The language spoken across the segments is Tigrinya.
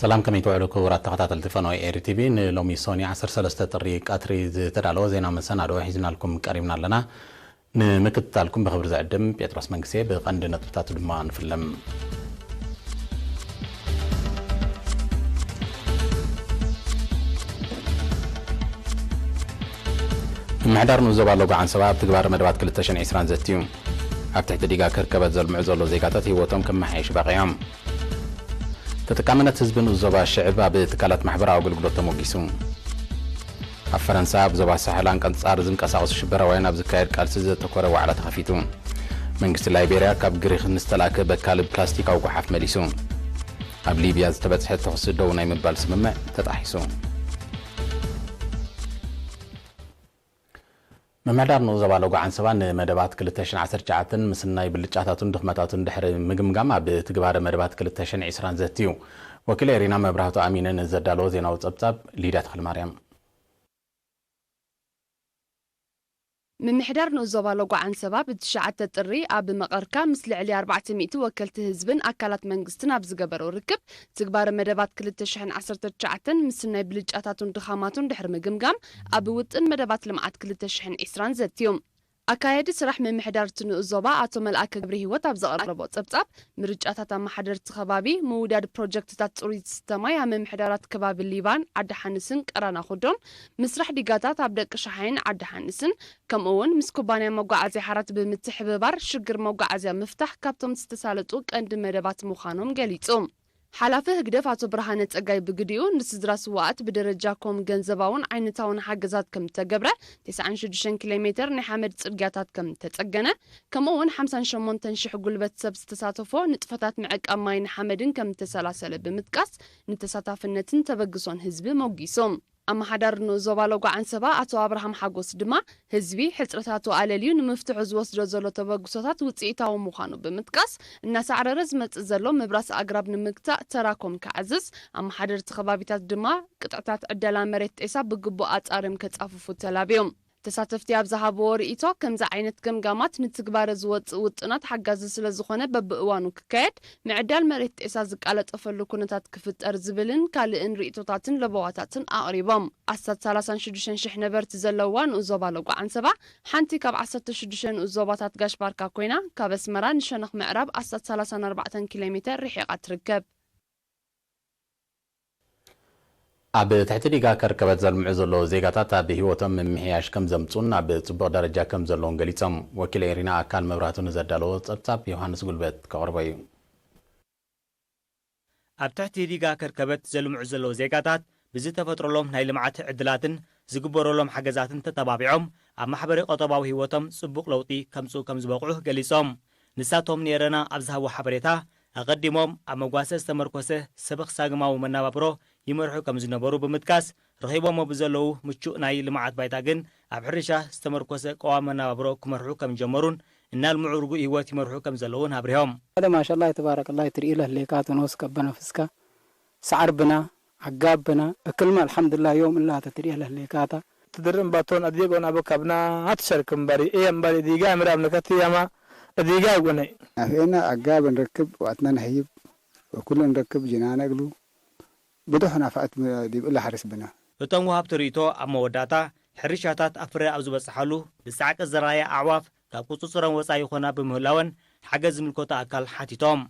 ሰላም፣ ከመይ ትውዕሉ ክቡራት ተኸታተልቲ ፈነወ ኤሪ ቲቪ? ንሎሚ ሶኒ ዓሰርተ ሰለስተ ጥሪ ቀትሪ ዝተዳለወ ዜና መሰናድኦ ሒዝናልኩም ቀሪብና ኣለና። ንምክትታልኩም ብኽብሪ ዝዕድም ጴጥሮስ መንግስቴ። ብቐንዲ ነጥብታቱ ድማ ንፍለም። ምምሕዳር ንኡስ ዞባ ሎጎ ዓንሰባ ኣብ ትግባረ መደባት ክልተ ሽሕን ዕስራን ዘትዩ። ኣብ ትሕቲ ዲጋ ከርከበት ዘልምዑ ዘሎ ዜጋታት ህይወቶም ከመሓየሽ በቒዖም። ተጠቃምነት ህዝቢ ንኡስ ዞባ ሽዕብ ኣብ ትካላት ማሕበራዊ ኣገልግሎት ተሞጊሱ። ኣብ ፈረንሳ ኣብ ዞባ ሳሕል ኣንቀንጻር ዝንቀሳቐሱ ሽበራውያን ኣብ ዝካየድ ቃልሲ ዘተኮረ ዋዕላ ተኸፊቱ። መንግስቲ ላይቤርያ ካብ ግሪክ ንዝተላእከ በካል ፕላስቲካዊ ጓሓፍ መሊሱ። ኣብ ሊብያ ዝተበጽሐ ተኹሲ ደው ናይ ምባል ስምምዕ ተጣሒሱ። ምምሕዳር ንኡስ ዞባ ሎጎ ዓንሰባ ንመደባት ክልተ ሽሕን ዓሰርተ ትሽዓተን ምስናይ ብልጫታቱን ድኽመታቱን ድሕሪ ምግምጋም ኣብ ትግባረ መደባት ክልተ ሽሕን ዕስራን ዘትዩ። ወኪል ኤሪና መብራህቱ ኣሚነ ንዘዳለዎ ዜናዊ ጸብጻብ ሊዳ ተኽለማርያም። ምምሕዳር ንኡስ ዞባ ሎጎ ዓንሰባ ብትሽዓተ ጥሪ ኣብ መቐርካ ምስ ልዕሊ ኣርባዕተ ሚእቲ ወከልቲ ህዝብን ኣካላት መንግስትን ኣብ ዝገበሮ ርክብ፣ ትግባረ መደባት ክልተ ሽሕን ዓሰርተ ትሽዓተን ምስናይ ብልጫታቱን ድኻማቱን ድሕሪ ምግምጋም፣ ኣብ ውጥን መደባት ልምዓት ክልተ ሽሕን ዕስራን ዘትዩ። ኣካያዲ ስራሕ ምምሕዳር እቲ ንኡስ ዞባ ኣቶ መልኣከ ገብረሂወት ኣብ ዘቕረቦ ጸብጻብ፣ ምርጫታት ኣመሓደርቲ ከባቢ፣ ምውዳድ ፕሮጀክትታት ጽሩይ ዝስተ ማይ ኣብ ምምሕዳራት ከባቢ ሊባን፣ ዓዲ ሓንስን ቀራና ኩዶን፣ ምስራሕ ዲጋታት ኣብ ደቂ ሸሓይን ዓዲ ሓንስን፣ ከምኡ እውን ምስ ኩባንያ መጓዓዝያ ሓራት ብምትሕብባር ሽግር መጓዓዝያ ምፍታሕ ካብቶም ዝተሳለጡ ቀንዲ መደባት ምዃኖም ገሊጹ። ሓላፊ ህግደፍ ኣቶ ብርሃነ ጸጋይ ብግዲኡ፣ ንስድራ ስዉኣት ብደረጃ ኮም ገንዘባውን ዓይነታውን ሓገዛት ከም እተገብረ፣ ተስዓን ሽዱሽተን ኪሎ ሜተር ናይ ሓመድ ጽርግያታት ከም እተጸገነ፣ ከምኡ እውን ሓምሳን ሸሞንተን ሽሕ ጉልበት ሰብ ዝተሳተፎ ንጥፈታት ምዕቃብ ማይን ሓመድን ከም እተሰላሰለ ብምጥቃስ፣ ንተሳታፍነትን ተበግሶን ህዝቢ ሞጊሱ። ኣመሓዳሪ ንኡስ ዞባ ሎጎ ዓንሰባ ኣቶ ኣብርሃም ሓጎስ ድማ፣ ህዝቢ ሕጽረታቱ ኣለልዩ ንምፍትሑ ዝወስዶ ዘሎ ተበግሶታት ውጽኢታዊ ምዃኑ ብምጥቃስ፣ እናሳዕረረ ዝመጽእ ዘሎ ምብራስ ኣግራብ ንምግታእ ተራ ኮም ክዓዝዝ፣ ኣመሓደርቲ ከባቢታት ድማ ቅጥዕታት ዕደላ መሬት ጤሳ ብግቡእ ኣጻርዮም ከጻፍፉ ተላብዮም። ተሳተፍቲ ኣብ ዝሃብዎ ርእይቶ፣ ከምዚ ዓይነት ገምጋማት ንትግባረ ዝወጽእ ውጥናት ሓጋዚ ስለ ዝኾነ በብእዋኑ ክካየድ፣ ምዕዳል መሬት ጤሳ ዝቃለጠፈሉ ኩነታት ክፍጠር ዝብልን ካልእን ርእይቶታትን ለበዋታትን ኣቕሪቦም። ኣስታት ሰላሳን ሽዱሽተን ሽሕ ነበርቲ ዘለውዋ ንኡስ ዞባ ሎጎ ዓንሰባ፣ ሓንቲ ካብ ዓሰርተ ሽዱሽተ ንኡስ ዞባታት ጋሽ ባርካ ኮይና፣ ካብ ኣስመራ ንሸነኽ ምዕራብ ኣስታት ሰላሳን ኣርባዕተን ኪሎ ሜተር ርሒቓ ትርከብ። ኣብ ትሕቲ ዲጋ ከርከበት ዘልምዑ ዘለዉ ዜጋታት ኣብ ህይወቶም ምምሕያሽ ከም ዘምጹን ኣብ ጽቡቕ ደረጃ ከም ዘለዉን ገሊጾም። ወኪል ኤሪና ኣካል መብራህቱ ንዘዳለዎ ጸብጻብ ዮሃንስ ጉልበት ከቕርቦ እዩ። ኣብ ትሕቲ ዲጋ ከርከበት ዘልምዑ ዘለዉ ዜጋታት ብዝተፈጥረሎም ናይ ልምዓት ዕድላትን ዝግበረሎም ሓገዛትን ተተባቢዖም ኣብ ማሕበረ ቁጠባዊ ህይወቶም ጽቡቕ ለውጢ ከምጽኡ ከም ዝበቕዑ ገሊጾም። ንሳቶም ንኤረና ኣብ ዝሃብዎ ሓበሬታ፣ ኣቐዲሞም ኣብ መጓሰ ዝተመርኮሰ ሰበኽ ሳግማዊ መነባብሮ ይመርሑ ከም ዝነበሩ ብምጥቃስ፣ ረኺቦሞ ብዘለዉ ምቹእ ናይ ልምዓት ባይታ ግን ኣብ ሕርሻ ዝተመርኮሰ ቀዋሚ መነባብሮ ክመርሑ ከም ዝጀመሩን እናልምዑ ርጉእ ህይወት ይመርሑ ከም ዘለዉን ኣብሪሆም። هذا ما شاء الله تبارك الله تري له ليكات ونوس كبنا فسكا سعر بنا عقاب بنا كل ما الحمد لله يوم إلا تتري له ليكاتا. ትድርም ባቶን ኣዲጎን ኣበካብና ኣትሸርክ እምባሪ እየ እምባሪ ዲጋ ምራብ ንከትያማ ዲጋ ይጎነይ። ናፍኤና ኣጋብ ንረክብ፣ ዋትና ንሕይብ፣ ወኩሉ ንረክብ፣ ጅና ነግሉ፣ ብዱሕ ናፍዐት ዲብ እለ ሓርስ ብና። እቶም ወሃብቲ ርእይቶ ኣብ መወዳእታ፣ ሕርሻታት ኣብ ፍረ ኣብ ዝበጽሓሉ፣ ብጻዕቂ ዝረኣያ ኣዕዋፍ ካብ ቁጽጽሮም ወጻኢ ይኾና ብምህላወን፣ ሓገዝ ዝምልከቶ ኣካል ሓቲቶም።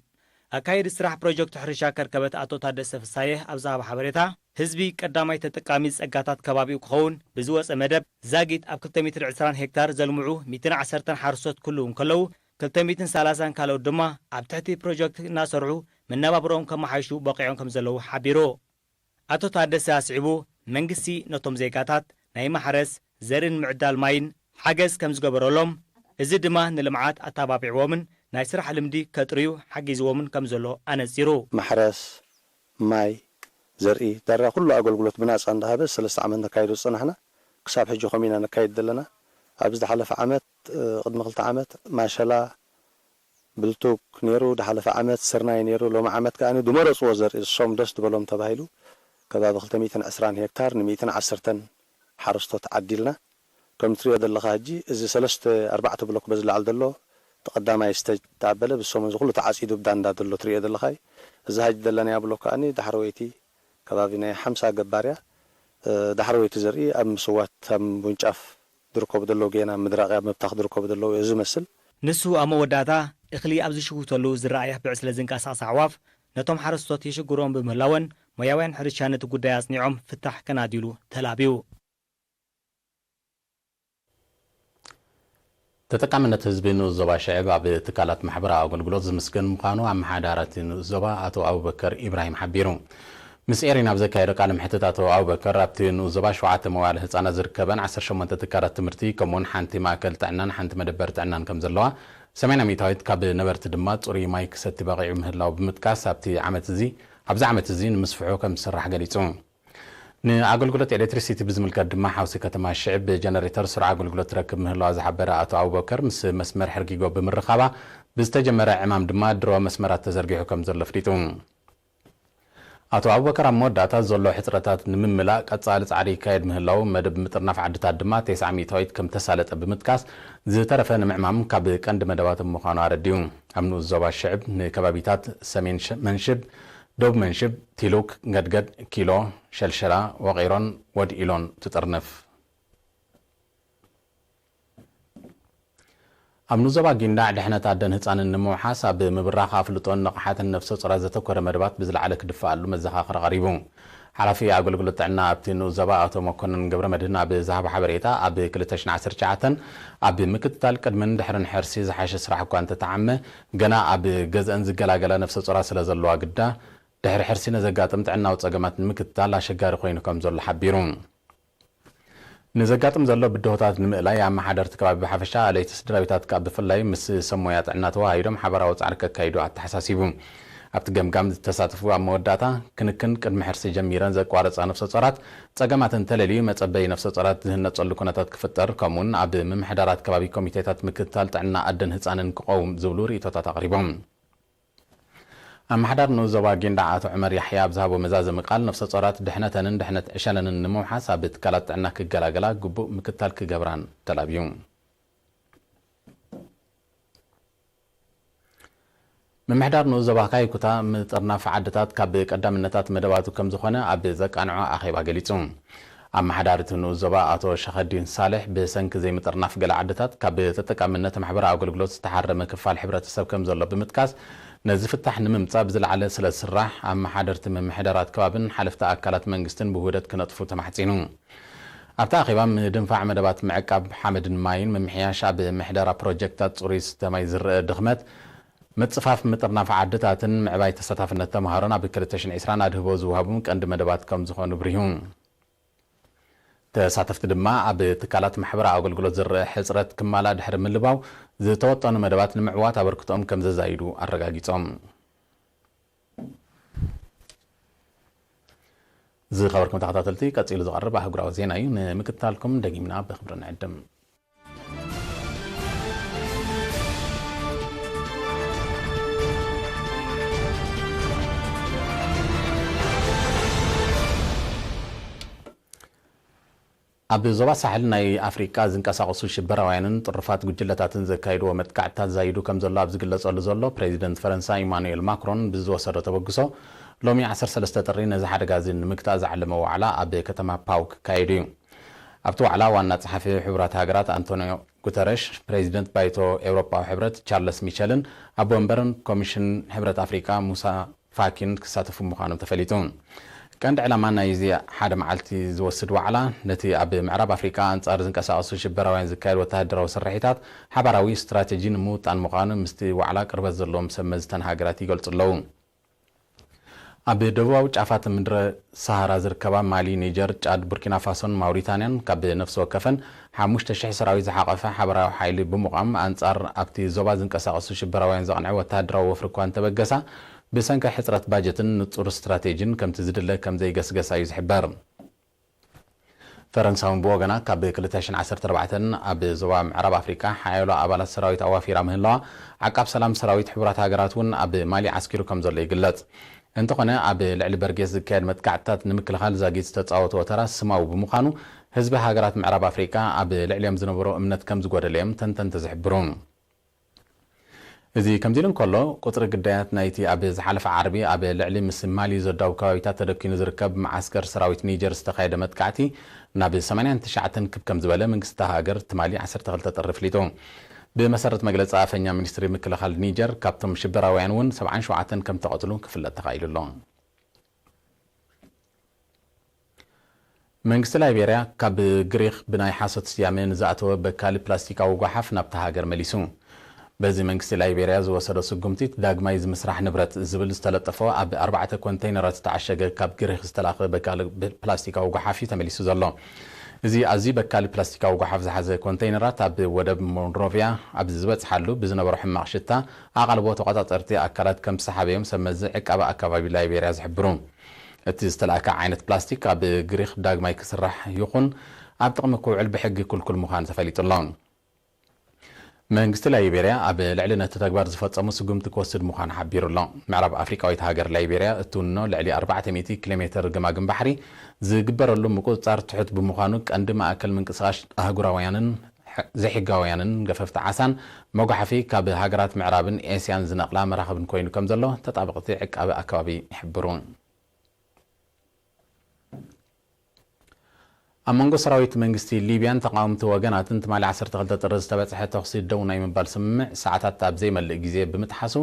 ኣካየዲ ስራሕ ፕሮጀክት ሕርሻ ከርከበት ኣቶ ታደሰ ፍሳየ ኣብ ዝሃቦ ሓበሬታ፣ ህዝቢ ቀዳማይ ተጠቃሚ ጸጋታት ከባቢኡ ክኸውን ብዝወጸ መደብ፣ ዛጊት ኣብ ክልተ ሚእትን ዕስራን ሄክታር ዘልምዑ ሚእትን ዓሰርተን ሓረስቶት ክህልዉ እንከለዉ፣ ክልተ ሚእትን ሰላሳን ካልኦት ድማ ኣብ ትሕቲ ፕሮጀክት እናሰርሑ መነባብሮኦም ከመሓይሹ በቒዖም ከም ዘለዉ ሓቢሩ። ኣቶ ታደሰ ኣስዒቡ፣ መንግስቲ ነቶም ዜጋታት ናይ ማሕረስ፣ ዘርእን ምዕዳል ማይን ሓገዝ ከም ዝገበረሎም፣ እዚ ድማ ንልምዓት ኣተባቢዕዎምን ናይ ስራሕ ልምዲ ከጥርዩ ሓጊዝዎምን ከም ዘሎ ኣነጺሩ። ማሕረስ፣ ማይ፣ ዘርኢ፣ ዳራ ኩሉ ኣገልግሎት ብናጻ እንዳሃበ ሰለስተ ዓመት ነካይዶ ዝጸናሕና፣ ክሳብ ሕጂ ከምኡ ኢና ነካይድ ዘለና። ኣብዚ ዝሓለፈ ዓመት፣ እ፣ ቅድሚ ክልተ ዓመት ማሸላ፣ ብልቱክ ነይሩ፣ ዝሓለፈ ዓመት ስርናይ ነይሩ፣ ሎሚ ዓመት ከኣ ድመረጽዎ ዘርኢ እሶም ደስ ዝበሎም ተባሂሉ ከባቢ ክልተ ሚእትን ዕስራን ሄክታር ንሚእትን ዓሰርተን ሓረስቶት ዓዲልና። ከም ትሪኦ ዘለኻ ሕጂ እዚ ሰለስተ ኣርባዕተ ብሎክ በዚ ላዕሊ ዘሎ እቲ ቀዳማይ ስቴጅ ተኣበለ፣ ብሰሙን እዚ ኩሉ ተዓጺዱ ብዳንዳ ዘሎ ትሪኦ ዘለኻ እዩ። እዚ ሕጂ ዘለናዮ ብሎክ ከኣ ዳሕረወይቲ ከባቢ ናይ ሓምሳ ገባር እያ። እ፣ ዳሕረወይቲ ዘርኢ ኣብ ምስዋት፣ ኣብ ምውንጫፍ ዝርከቡ ዘለዉ፣ ጌና ምድራቕ፣ ኣብ ምብታኽ ዝርከቡ ዘለዉ እዩ ዝመስል። ንሱ ኣብ መወዳእታ፣ እኽሊ ኣብ ዝሽውተሉ ዝረኣያ ብዕስለ ዝንቀሳቐሳ ኣዕዋፍ ነቶም ሓረስቶት የሽግሮም ብምህላወን፣ ሞያውያን ሕርሻ ነቲ ጉዳይ ኣጽኒዖም ፍታሕ ከናድዩሉ ተላብዩ። ተጠቃምነት ህዝቢ ንኡስ ዞባ ሽዕብ ኣብ ትካላት ማሕበራዊ ኣገልግሎት ዝምስገን ምዃኑ ኣመሓዳሪ እቲ ንኡስ ዞባ ኣቶ ኣቡበከር ኢብራሂም ሓቢሩ። ምስ ኤሪና ኣብ ዘካየዶ ቃለ መሕትት ኣቶ ኣቡበከር፣ ኣብቲ ንኡስ ዞባ ሸውዓተ መዋእለ ህጻናት ዝርከበን ዓሰርተ ሸሞንተ ትካላት ትምህርቲ ከምኡውን ሓንቲ ማእከል ጥዕናን ሓንቲ መደበር ጥዕናን ከም ዘለዋ፣ ሰማንያ ሚእታዊት ካብ ነበርቲ ድማ ጽሩይ ማይ ክሰቲ በቒዑ ምህላው ብምጥቃስ፣ ኣብቲ ዓመት እዚ፣ ኣብዚ ዓመት እዚ ንምስፍሑ ከም ዝስራሕ ገሊጹ። ንኣገልግሎት ኤሌክትሪሲቲ ብዝምልከት ድማ፣ ሓውሲ ከተማ ሽዕብ ብጀነሬተር ስሩዕ ኣገልግሎት ትረክብ ምህላዋ ዝሓበረ ኣቶ ኣቡበከር፣ ምስ መስመር ሕርጊጎ ብምርኻባ ብዝተጀመረ ዕማም ድማ ድሮ መስመራት ተዘርጊሑ ከም ዘሎ ኣፍሊጡ። ኣቶ ኣቡበከር ኣብ መወዳእታ ዘሎ ሕጽረታት ንምምላእ ቀጻሊ ጻዕሪ ይካየድ ምህላው፣ መደብ ምጥርናፍ ዓድታት ድማ ተስዓ ሚእታዊት ከም ተሳለጠ ብምጥቃስ፣ ዝተረፈ ንምዕማም ካብ ቀንዲ መደባቶም ምዃኑ ኣረዲኡ። ኣብ ንኡስ ዞባ ሽዕብ ንከባቢታት ሰሜን ሸ-፣ መንሽብ፣ ደቡብ መንሽብ፣ ቲሉክ፣ ገድገድ፣ ኪሎ፣ ሸልሸላ፣ ወቒሮን ወድኢሎን ትጥርንፍ። ኣብ ንኡስ ዞባ ጊንዳዕ ድሕነት ኣደን ህጻንን ንምውሓስ ኣብ ምብራኽ ኣፍልጦን ንቕሓትን ነፍሰ ጾራት ዘተኮረ መደባት ብዝለዓለ ክድፈኣሉ መዘኻኸሪ ቀሪቡ። ሓላፊ ኣገልግሎት ጥዕና ኣብቲ ንኡስ ዞባ ኣቶ መኮነን ገብረመድህን ኣብ ዝሃቦ ሓበሬታ፣ ኣብ ክልተ ሽሕን ዓሰርተ ትሽዓተን ኣብ ምክትታል ቅድምን ድሕርን ሕርሲ ዝሓሸ ስራሕ እኳ እንተተዓመ፣ ገና ኣብ ገዝአን ዝገላገላ ነፍሰ ጾራት ስለ ዘለዋ ግዳ፣ ድሕሪ ሕርሲ ንዘጋጥም ጥዕናዊ ጸገማት ንምክትታል ኣሸጋሪ ኮይኑ ከም ዘሎ ሓቢሩ። ንዘጋጥም ዘሎ ብድሆታት ንምእላይ፣ ኣመሓደርቲ ከባቢ ብሓፈሻ፣ ኣለይቲ ስድራቤታት ከኣ ብፍላይ ምስ ሰብ ሞያ ጥዕና ተወሃሂዶም ሓባራዊ ጻዕሪ ከካይዱ ኣተሓሳሲቡ። ኣብቲ ገምጋም ዝተሳተፉ ኣብ መወዳእታ፣ ክንክን ቅድሚ ሕርሲ ጀሚረን ዘቋረጻ ነፍሰ ጾራት ጸገማት እንተለልዩ፣ መጸበዪ ነፍሰ ጾራት ዝህነጸሉ ኩነታት ክፍጠር፣ ከምኡውን ኣብ ምምሕዳራት ከባቢ ኮሚቴታት ምክትታል ጥዕና ኣደን ህጻንን ክቐውም ዝብሉ ርእይቶታት ኣቕሪቦም። ኣመሓዳሪ ንኡስ ዞባ ጊንዳዕ ኣቶ ዑመር ያሕያ ኣብ ዝሃቦ መዛዘሚ ቃል፣ ነፍሰ ጾራት ድሕነተንን ድሕነት ዕሸለንን ንምውሓስ ኣብ ትካላት ጥዕና ክገላገላ ግቡእ ምክትታል ክገብራን ተላብዩ። ምምሕዳር ንኡስ ዞባ ካይኩታ ምጥርናፍ ዓድታት ካብ ቀዳምነታት መደባቱ ከም ዝኾነ ኣብ ዘቃንዖ ኣኼባ ገሊጹ። ኣመሓዳሪ እቲ ንኡስ ዞባ ኣቶ ሸኸዲን ሳልሕ፣ ብሰንኪ ዘይምጥርናፍ ገለ ዓድታት ካብ ተጠቃምነት ማሕበራዊ ኣገልግሎት ዝተሓረመ ክፋል ሕብረተሰብ ከም ዘሎ ብምጥቃስ፣ ነዚ ፍታሕ ንምምጻእ ብዝለዓለ ስለ ዝስራሕ፣ ኣመሓደርቲ ምምሕዳራት ከባብን ሓለፍቲ ኣካላት መንግስትን ብውህደት ክነጥፉ ተማሕጺኑ። ኣብቲ ኣኼባ፣ ምድንፋዕ መደባት ምዕቃብ ሓመድን ማይን፣ ምምሕያሽ ኣብ ምሕደራ ፕሮጀክታት ጽሩይ ዝስተ ማይ ዝረአ ድኽመት፣ ምጽፋፍ ምጥርናፍ ዓድታትን ምዕባይ ተሳታፍነት ተምሃሮን ኣብ ክልተ ሽሕን ዕስራን ኣድህቦ ዝወሃቡ ቀንዲ መደባት ከም ዝኾኑ ብሪሁ። ተሳተፍቲ ድማ ኣብ ትካላት ማሕበራዊ ኣገልግሎት ዝረአ ሕጽረት ክማላእ ድሕሪ ምልባው፣ ዝተወጠኑ መደባት ንምዕዋት ኣበርክቶኦም ከም ዘዛይዱ ኣረጋጊጾም። ዝኸበርኩም ተኸታተልቲ፣ ቀጺሉ ዝቐርብ ኣህጉራዊ ዜና እዩ። ንምክትታልኩም ደጊምና ብኽብሪ ንዕድም። ኣብ ዞባ ሳሕል ናይ ኣፍሪቃ ዝንቀሳቐሱ ሽበራውያንን ጥሩፋት ጉጅለታትን ዘካይድዎ መጥቃዕትታት ዛይዱ ከም ዘሎ ኣብ ዝግለጸሉ ዘሎ፣ ፕሬዚደንት ፈረንሳ ኢማኑኤል ማክሮን ብዝወሰዶ ተበግሶ፣ ሎሚ ዓሰርተ ሰለስተ ጥሪ ነዚ ሓደጋ እዚ ንምግታእ ዝዓለመ ዋዕላ ኣብ ከተማ ፓው ክካየድ እዩ። ኣብቲ ዋዕላ፣ ዋና ጸሓፊ ሕቡራት ሃገራት ኣንቶኒዮ ጉተረሽ፣ ፕሬዚደንት ባይቶ ኤውሮጳዊ ሕብረት ቻርለስ ሚሸልን ኣቦ ወንበርን ኮሚሽን ሕብረት ኣፍሪቃ ሙሳ ፋኪን ክሳተፉ ምዃኖም ተፈሊጡ። ቀንዲ ዕላማ ናይዚ ሓደ መዓልቲ ዝወስድ ዋዕላ፣ ነቲ ኣብ ምዕራብ ኣፍሪቃ ኣንጻር ዝንቀሳቐሱ ሽበራውያን ዝካየድ ወተሃደራዊ ስርሒታት ሓባራዊ ስትራተጂ ንምውጣን ምዃኑ ምስቲ ዋዕላ ቅርበት ዘለዎም ሰብ መዚ እተን ሃገራት ይገልጹ ኣለዉ። ኣብ ደቡባዊ ጫፋት ምድረ ሰሃራ ዝርከባ ማሊ፣ ኒጀር፣ ጫድ፣ ቡርኪና ፋሶን ማውሪታንያን ካብ ነፍሲ ወከፈን ሓሙሽተ ሽሕ ሰራዊት ዝሓቖፈ ሓባራዊ ሓይሊ ብምቋም፣ ኣንጻር ኣብቲ ዞባ ዝንቀሳቐሱ ሽበራውያን ዘቕንዐ ወተሃደራዊ ወፍሪ እኳ እንተበገሳ፣ ብሰንኪ ሕጽረት ባጀትን ንጹር ስትራቴጂን ከምቲ ዝድለ ከም ዘይገስገሳ እዩ ዝሕበር። ፈረንሳ እውን ብወገና፣ ካብ ክልተ ሽሕን ዓሰርተ ኣርባዕተን ኣብ ዞባ ምዕራብ ኣፍሪቃ ሓያሎ ኣባላት ሰራዊት ኣዋፊራ ምህላዋ፣ ዓቃብ ሰላም ሰራዊት ሕቡራት ሃገራት እውን ኣብ ማሊ ዓስኪሩ ከም ዘሎ ይግለጽ። እንተኾነ፣ ኣብ ልዕሊ በርጌስ ዝካየድ መጥቃዕትታት ንምክልኻል ዛጊት ዝተጻወትዎ ተራ ስማዊ ብምዃኑ፣ ህዝቢ ሃገራት ምዕራብ ኣፍሪቃ ኣብ ልዕሊኦም ዝነበሮ እምነት ከም ዝጎደለ እዮም ተንተንቲ ዝሕብሩ። እዚ ከምዚ ኢሉ እንከሎ፣ ቁጽሪ ግዳያት ናይቲ ኣብ ዝሓለፈ ዓርቢ ኣብ ልዕሊ ምስ ማሊ ዘዳውብ ከባቢታት ተደኪኑ ዝርከብ መዓስከር ሰራዊት ኒጀር ዝተኻየደ መጥቃዕቲ ናብ ሰማንያን ትሽዓተን ክብ ከም ዝበለ መንግስቲ እታ ሃገር ትማሊ ዓሰርተ ክልተ ጥሪ ኣፍሊጡ። ብመሰረት መግለጺ ኣፈኛ ሚኒስትሪ ምክልኻል ኒጀር፣ ካብቶም ሽበራውያን እውን ሰብዓን ሸውዓተን ከም ተቐትሉ ክፍለጥ ተኻኢሉ ኣሎ። መንግስቲ ላይቤርያ ካብ ግሪኽ ብናይ ሓሶት ስያመ ንዝኣተወ በካሊ ፕላስቲካዊ ጓሓፍ ናብታ ሃገር መሊሱ። በዚ መንግስቲ ላይቤርያ ዝወሰዶ ስጉምቲ ዳግማይ ዝምስራሕ ንብረት ዝብል ዝተለጠፎ ኣብ ኣርባዕተ ኮንተይነራት ዝተዓሸገ ካብ ግሪኽ ዝተላኸ በካሊ ብ-፣ ፕላስቲካዊ ጓሓፍ እዩ ተመሊሱ ዘሎ። እዚ ኣዝዩ በካሊ ፕላስቲካዊ ጓሓፍ ዝሓዘ ኮንተይነራት ኣብ ወደብ ሞንሮቪያ ኣብ ዝበጽሓሉ ብዝነበሮ ሕማቕ ሽታ ኣቓልቦ ተቖጻጸርቲ ኣካላት ከም ዝሰሓበዮም ሰብ መዚ ዕቃበ ኣከባቢ ላይቤርያ ዝሕብሩ። እቲ ዝተላእከ ዓይነት ፕላስቲክ ኣብ ግሪኽ ዳግማይ ክስራሕ ይኹን ኣብ ጥቕሚ ክውዕል ብሕጊ ክልኩል ምዃኑ ተፈሊጡ ኣሎ። መንግስቲ ላይቤርያ ኣብ ልዕሊ ነቲ ተግባር ዝፈጸሙ ስጉምቲ ክወስድ ምዃኑ ሓቢሩ ኣሎ። ምዕራብ ኣፍሪቃዊት ሃገር ላይቤርያ እትውንኖ ልዕሊ ኣርባዕተ ሚእቲ ኪሎ ሜተር ገማግም ባሕሪ ዝግበረሉ ምቁጽጻር ትሑት ብምዃኑ፣ ቀንዲ ማእከል ምንቅስቓሽ ኣህጉራውያንን ሕ-፣ ዘይሕጋውያንን ገፈፍቲ ዓሳን መጓሓፊ ካብ ሃገራት ምዕራብን ኤስያን ዝነቕላ መራኽብን ኮይኑ ከም ዘሎ ተጣበቕቲ ዕቃበ ኣከባቢ ይሕብሩ። ኣብ መንጎ ሰራዊት መንግስቲ ሊብያን ተቓወምቲ ወገናትን ትማሊ ዓሰርተ ክልተ ጥሪ ዝተበጽሐ ተኹሲ ደው ናይ ምባል ስምምዕ ሰዓታት ኣብ ዘይመልእ ግዜ ብምጥሓሱ፣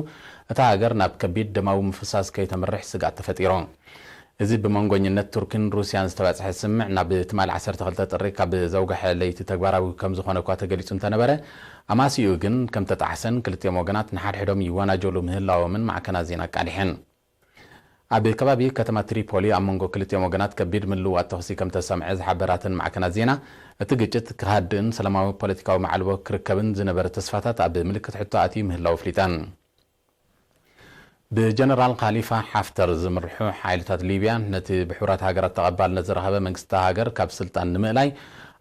እታ ሃገር ናብ ከቢድ ደማዊ ምፍሳስ ከይተምርሕ ስግኣት ተፈጢሩ። እዚ ብመንጎኝነት ቱርክን ሩስያን ዝተበጽሐ ስምምዕ ናብ ትማሊ ዓሰርተ ክልተ ጥሪ ካብ ዘውግሐ ለይቲ ተግባራዊ ከም ዝኾነ እኳ ተገሊጹ እንተነበረ፣ ኣማሲኡ ግን ከም ተጣሕሰን ክልቲኦም ወገናት ንሓድሕዶም ይወናጀሉ ምህላዎምን ማዕከናት ዜና ኣቃሊሐን። ኣብ ከባቢ ከተማ ትሪፖሊ ኣብ መንጎ ክልቲኦም ወገናት ከቢድ ምልውዋጥ ተኹሲ ከም ተሰምዐ ዝሓበራተን ማዕከናት ዜና፣ እቲ ግጭት ክሃድእን ሰላማዊ ፖለቲካዊ መዓልቦ ክርከብን ዝነበረ ተስፋታት ኣብ ምልክት ሕቶ ኣትዩ ምህላው ኣፍሊጠን። ብጀነራል ካሊፋ ሓፍተር ዝምርሑ ሓይልታት ሊብያ፣ ነቲ ብሕቡራት ሃገራት ተቐባልነት ዝረኸበ መንግስቲ ሃገር ካብ ስልጣን ንምእላይ፣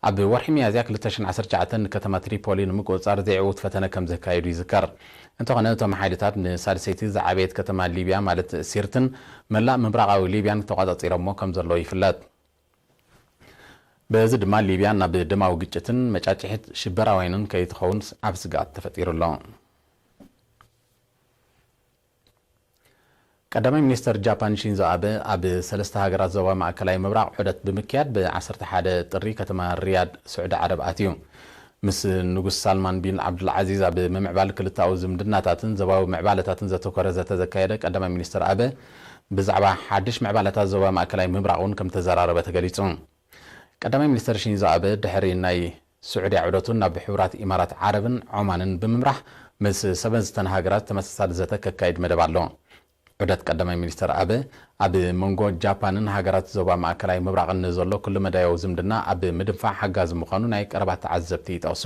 ኣብ ወርሒ ሚያዝያ ክልተ ሽሕን ዓሰርተ ትሽዓተን ንከተማ ትሪፖሊ ንምቁጽጻር ዘይዕዉት ፈተነ ከም ዘካየዱ ይዝከር። እንተኾነ፣ እቶም ሓይልታት ንሳልሰይቲ ዝዓበየት ከተማ ሊብያ፣ ማለት ሲርትን መላእ ምብራቓዊ ሊብያን ተቖጻጺሮሞ ከም ዘለዉ ይፍለጥ። በዚ ድማ ሊብያ ናብ ደማዊ ግጭትን መጫጭሒት ሽበራውያንን ከይትኸውን ዓቢ ስግኣት ተፈጢሩ ኣሎ። ቀዳማይ ሚኒስተር ጃፓን ሺንዞ ኣበ ኣብ ሰለስተ ሃገራት ዞባ ማእከላይ ምብራቕ ዑደት ብምክያድ፣ ብ ዓሰርተ ሓደ ጥሪ ከተማ ሪያድ ስዑዲ ዓረብ ኣትዩ። ምስ ንጉስ ሳልማን ቢን ዓብዱልዓዚዝ ኣብ ምምዕባል ክልተኣዊ ዝምድናታትን ዞባዊ ምዕባለታትን ዘተኮረ ዘተ ዘካየደ ቀዳማይ ሚኒስተር ኣበ፣ ብዛዕባ ሓድሽ ምዕባለታት ዞባ ማእከላይ ምብራቕ እውን ከም ተዘራረበ ተገሊጹ። ቀዳማይ ሚኒስተር ሺንዞ ኣበ ድሕሪ ናይ ስዑድያ ዑደቱ ናብ ሕቡራት ኢማራት ዓረብን ዖማንን ብምምራሕ፣ ምስ ሰበዝተን ሃገራት ተመሳሳሊ ዘተ ከካይድ መደብ ኣሎ። ዑደት ቀዳማይ ሚኒስተር ኣበ፣ ኣብ መንጎ ጃፓንን ሃገራት ዞባ ማእከላይ ምብራቕን ንዘሎ ኩሉ መዳያዊ ዝምድና ኣብ ምድንፋዕ ሓጋዚ ምዃኑ ናይ ቀረባ ተዓዘብቲ ይጠቕሱ።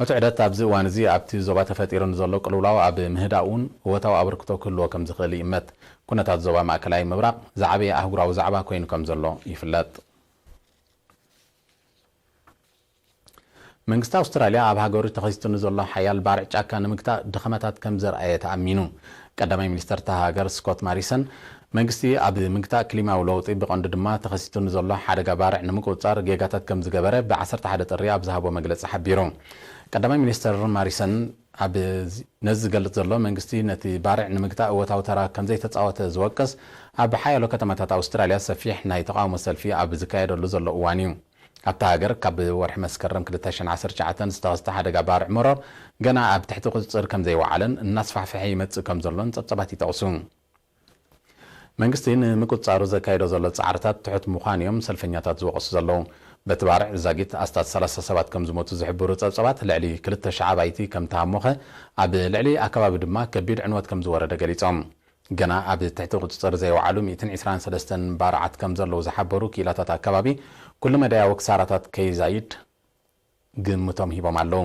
እቲ ዑደት ኣብዚ እዋን እዚ ኣብቲ ዞባ ተፈጢሩ ንዘሎ ቅልውላው ኣብ ምህዳእ እውን እወታዊ ኣበርክቶ ክህልዎ ከም ዝኽእል ይእመት። ኩነታት ዞባ ማእከላይ ምብራቕ ዝዓበየ ኣህጉራዊ ዛዕባ ኮይኑ ከም ዘሎ ይፍለጥ። መንግስቲ ኣውስትራልያ ኣብ ሃገሩ ተኸሲቱ ንዘሎ ሓያል ባርዕ ጫካ ንምግታእ ድኸመታት ከም ዘርኣየ ተኣሚኑ። ቀዳማይ ሚኒስተር እታ ሃገር ስኮት ማሪሰን፣ መንግስቲ ኣብ ምግታእ ክሊማዊ ለውጢ፣ ብቐንዱ ድማ ተኸሲቱ ንዘሎ ሓደጋ ባርዕ ንምቁጽጻር ጌጋታት ከም ዝገበረ ብ ዓሰርተ ሓደ ጥሪ ኣብ ዝሃቦ መግለጺ ሓቢሩ። ቀዳማይ ሚኒስተር ማሪሰን ኣብ ነዚ ዝገልጽ ዘሎ፣ መንግስቲ ነቲ ባርዕ ንምግታእ እወታዊ ተራ ከም ዘይተጻወተ ዝወቅስ፣ ኣብ ሓያሎ ከተማታት ኣውስትራልያ ሰፊሕ ናይ ተቓውሞ ሰልፊ ኣብ ዝካየደሉ ዘሎ እዋን እዩ። ኣብታ ሃገር ካብ ወርሒ መስከረም ክልተ ሽሕን ዓሰርተ ትሽዓተን ዝተኸስተ ሓደጋ ባርዕ መሮር ገና ኣብ ትሕቲ ቁጽጽር ከም ዘይወዓለን እናስፋሕፈሐ ይመጽእ ከም ዘሎን ጸብጻባት ይጠቕሱ። መንግስቲ ንምቁጽጻሩ ዘካየዶ ዘሎ ጻዕርታት ትሑት ምዃኑ እዮም ሰልፈኛታት ዝወቕሱ ዘለዉ። በቲ ባርዕ ዛጊት ኣስታት ሰላሳ ሰባት ከም ዝሞቱ ዝሕብሩ ጸብጻባት፣ ልዕሊ ክልተ ሽሕ ኣባይቲ ከም ተሃሞኸ፣ ኣብ ልዕሊ ኣከባቢ ድማ ከቢድ ዕንወት ከም ዝወረደ ገሊጾም። ገና ኣብ ትሕቲ ቁጽጽር ዘይወዓሉ ሚእትን ዕስራን ሰለስተን ባርዓት ከም ዘለዉ ዝሓበሩ ክኢላታት ኣከባቢ፣ ኩሉ መዳያዊ ክሳራታት ከይዛይድ ግምቶም ሂቦም ኣለዉ።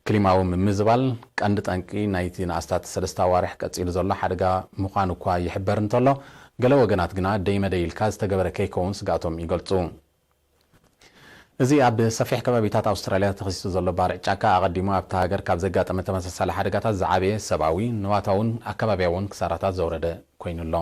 ክሊማዊ ምምዝባል ቀንዲ ጠንቂ ናይቲ ንኣስታት ሰለስተ ኣዋርሕ ቀጺሉ ዘሎ ሓደጋ ምዃኑ እኳ ይሕበር እንተሎ፣ ገለ ወገናት ግና ደይመደይ ኢልካ ዝተገበረ ከይከውን ስግኣቶም ይገልጹ። እዚ ኣብ ሰፊሕ ከባቢታት ኣውስትራልያ ተኸሲቱ ዘሎ ባርዕ ጫካ፣ ኣቐዲሙ ኣብታ ሃገር ካብ ዘጋጠመ ተመሳሳሊ ሓደጋታት ዝዓበየ ሰብኣዊ፣ ንዋታውን ኣከባብያውን ክሳራታት ዘውረደ ኮይኑ ኣሎ።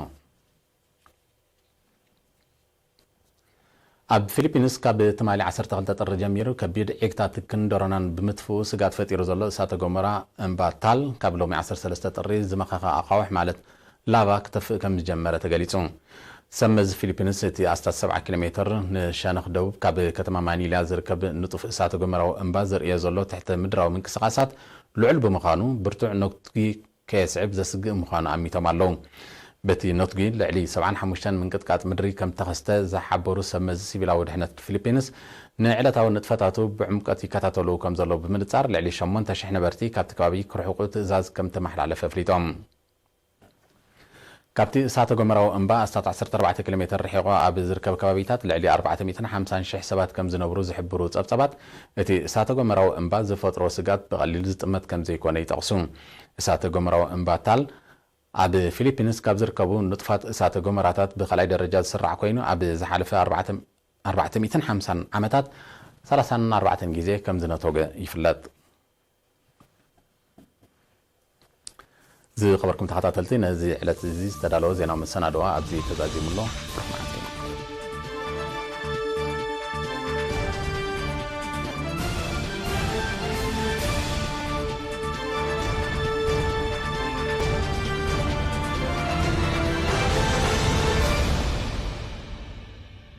ኣብ ፊሊፒንስ ካብ ትማሊ ዓሰርተ ክልተ ጥሪ ጀሚሩ ከቢድ ዒግታት ክንደሮናን ብምትፍኡ ስጋት ፈጢሩ ዘሎ እሳተ ጎመራ እምባ ታል ካብ ሎሚ ዓሰርተ ሰለስተ ጥሪ ዝመኸኸ ኣኻውሕ ማለት ላቫ ክተፍእ ከም ዝጀመረ ተገሊጹ። ሰብ መዚ ፊሊፒንስ እቲ ኣስታት ሰብዓ ኪሎ ሜትር ንሸነኽ ደቡብ ካብ ከተማ ማኒላ ዝርከብ ንጡፍ እሳተ ጎመራዊ እምባ ዘርእዮ ዘሎ ትሕተ ምድራዊ ምንቅስቓሳት ልዑል ብምዃኑ ብርቱዕ ነጉዲ ከየስዕብ ዘስግእ ምዃኑ ኣሚቶም ኣለዉ። በቲ ነጉዲ ልዕሊ ሰብዓን ሓሙሽተን ምንቅጥቃጥ ምድሪ ከም ተኸስተ ዝሓበሩ ሰብ መዚ ሲቪላዊ ድሕነት ፊሊፒንስ ንዕለታዊ ንጥፈታቱ ብዕምቀት ይከታተሉ ከም ዘለዉ ብምንጻር ልዕሊ ሸሞንተ ሽሕ ነበርቲ ካብቲ ከባቢ ክርሕቁ ትእዛዝ ከም ተመሓላለፈ ኣፍሊጦም። ካብቲ እሳተ ጎመራዊ እምባ ኣስታት ዓሰርተ ኣርባዕተ ኪሎ ሜትር ርሒቑ ኣብ ዝርከብ ከባቢታት ልዕሊ ኣርባዕተ ሚእትን ሓምሳን ሽሕ ሰባት ከም ዝነብሩ ዝሕብሩ ጸብጻባት እቲ እሳተ ጎመራዊ እምባ ዝፈጥሮ ስጋት ብቐሊል ዝጥመት ከም ዘይኮነ ይጠቕሱ። እሳተ ጎመራዊ እምባ ታል ኣብ ፊሊፒንስ ካብ ዝርከቡ ንጡፋት እሳተ ጎመራታት ብኻልኣይ ደረጃ ዝስራዕ ኮይኑ ኣብ ዝሓለፈ ኣርባዕተ ሚእትን ሓምሳን ዓመታት ሰላሳን ኣርባዕተን ግዜ ከም ዝነቶገ ይፍለጥ። ዝኸበርኩም ተኸታተልቲ ነዚ ዕለት እዚ ዝተዳለወ ዜናዊ መሰናድዋ ኣብዚ ተዛዚሙ ኣሎ።